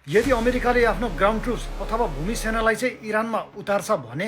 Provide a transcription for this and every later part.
यदि अमेरिकाले आफ्नो ग्राउन्ड ट्रुप्स अथवा भूमि सेनालाई चाहिँ इरानमा उतार्छ भने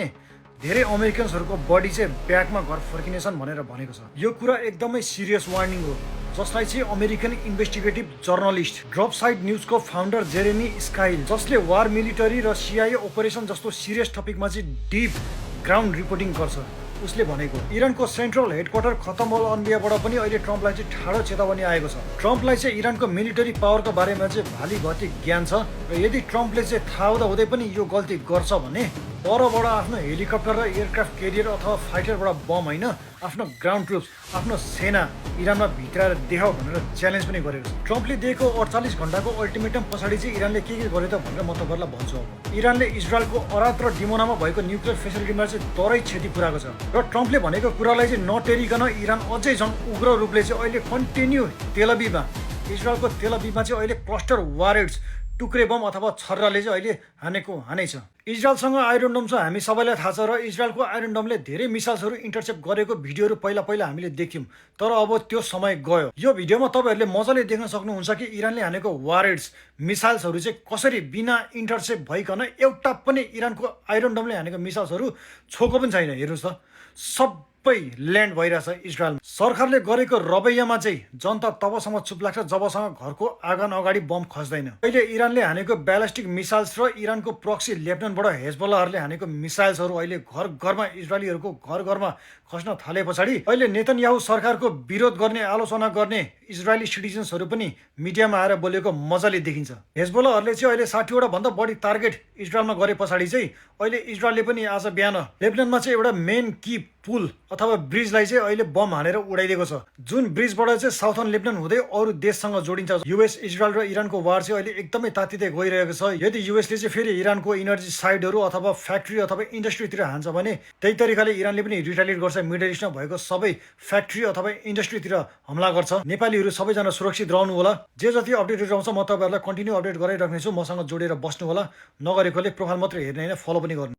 धेरै अमेरिकन्सहरूको बडी चाहिँ ब्याकमा घर फर्किनेछन् भनेर भनेको छ। यो कुरा एकदमै सिरियस वार्निङ हो, जसलाई चाहिँ American investigative journalist Drop Site न्युजको फाउन्डर जेरेमी स्काइल, जसले वार मिलिटरी र सिआइए अपरेसन जस्तो सिरियस टपिकमा चाहिँ डिप ग्राउन्ड रिपोर्टिङ गर्छ, उसले भनेको इरानको सेन्ट्रल हेडक्वार्टर खतम होल अनबियाबाट पनि अहिले ट्रम्पलाई चाहिँ ठाडो चेतावनी आएको छ। ट्रम्पलाई चाहिँ इरानको मिलिटरी पावरको बारेमा चाहिँ भाली भती ज्ञान छ र यदि ट्रम्पले चाहिँ थाहा हुँदै पनि यो गल्ती गर्छ भने परबाट आफ्नो हेलिकप्टर र एयरक्राफ्ट क्यारियर अथवा फाइटरबाट बम होइन, आफ्नो ग्राउन्ड ट्रुप्स, आफ्नो सेना इरानमा भित्राएर देखाऊ भनेर च्यालेन्ज पनि गरेको छ। ट्रम्पले दिएको 48 घण्टाको अल्टिमेटम पछाडि चाहिँ इरानले के गर्यो त भनेर म तपाईँहरूलाई भन्छु। अब इरानले इजरायलको अरात र डिमोनामा भएको न्युक्लियर फेसिलिटीमा चाहिँ तरै क्षति पुऱ्याएको छ र ट्रम्पले भनेको कुरालाई चाहिँ नटेरिकन इरान अझै झन् उग्र रूपले चाहिँ अहिले कन्टिन्यू तेलअभिवमा, इजरायलको तेलअभिवमा चाहिँ अहिले क्लस्टर वारेड्स, टुक्रे बम अथवा छर्राले चाहिँ अहिले हानै छ। इजरायलसँग आइरन डोम छ, हामी सबैलाई थाहा छ, र इजरायलको आइरन डोमले धेरै मिसाइल्सहरू इन्टरसेप्ट गरेको भिडियोहरू पहिला हामीले देख्यौँ। तर अब त्यो समय गयो। यो भिडियोमा तपाईँहरूले मजाले देख्न सक्नुहुन्छ कि इरानले हानेको वारेड्स मिसाइल्सहरू चाहिँ कसरी बिना इन्टरसेप्ट भइकन एउटा पनि इरानको आइरन डोमले हानेको मिसाइल्सहरू छोको पनि छैन। हेर्नुहोस् त, सबै ल्यान्ड भइरहेछ इजरायलमा। सरकारले गरेको रवैयामा चाहिँ जनता तबसम्म चुप लाग्छ जबसम्म घरको आँगन अगाडि बम खस्दैन। अहिले इरानले हानेको ब्यालिस्टिक मिसाइल्स र इरानको प्रक्सी लेफ्टनबाट हेजबोल्लाहरूले हानेको मिसाइल्सहरू अहिले घर घरमा, इजरायलीहरूको घर घरमा खस्न थाले पछाडि अहिले नेतन्याहु सरकारको विरोध गर्ने, आलोचना गर्ने इजरायली सिटिजन्सहरू पनि मिडियामा आएर बोलेको मजाले देखिन्छ। हेजबोल्लाहरूले चाहिँ अहिले 60वटा भन्दा बढी टार्गेट इजरायलमा गरे पछाडि चाहिँ अहिले इजरायलले पनि आज बिहान लेबनानमा चाहिँ एउटा मेन की पुल अथवा ब्रिजलाई चाहिँ अहिले बम हानेर उडाइदिएको छ, जुन ब्रिजबाट चाहिँ साउथर्न लेबनान हुँदै अरू देशसँग जोडिन्छ। युएस, इजरायल र इरानको वार चाहिँ अहिले एकदमै तातिँदै गइरहेको छ। यदि युएसले चाहिँ फेरि इरानको इनर्जी साइटहरू अथवा फ्याक्ट्री अथवा इन्डस्ट्रीतिर हान्छ भने त्यही तरिकाले इरानले पनि रिटालिएट गर्छ, मिडल इस्टमा भएको सबै फ्याक्ट्री अथवा इन्डस्ट्रीतिर हमला गर्छ। नेपालीहरू सबैजना सुरक्षित रहनु होला। जे जति अपडेटहरू आउँछ म तपाईँहरूलाई कन्टिन्यू अपडेट गराइराख्नेछु। मसँग जोडेर बस्नु होला, नगरेकोले प्रोफाइल मात्रै हेर्ने होइन, फलो पनि गर्नु।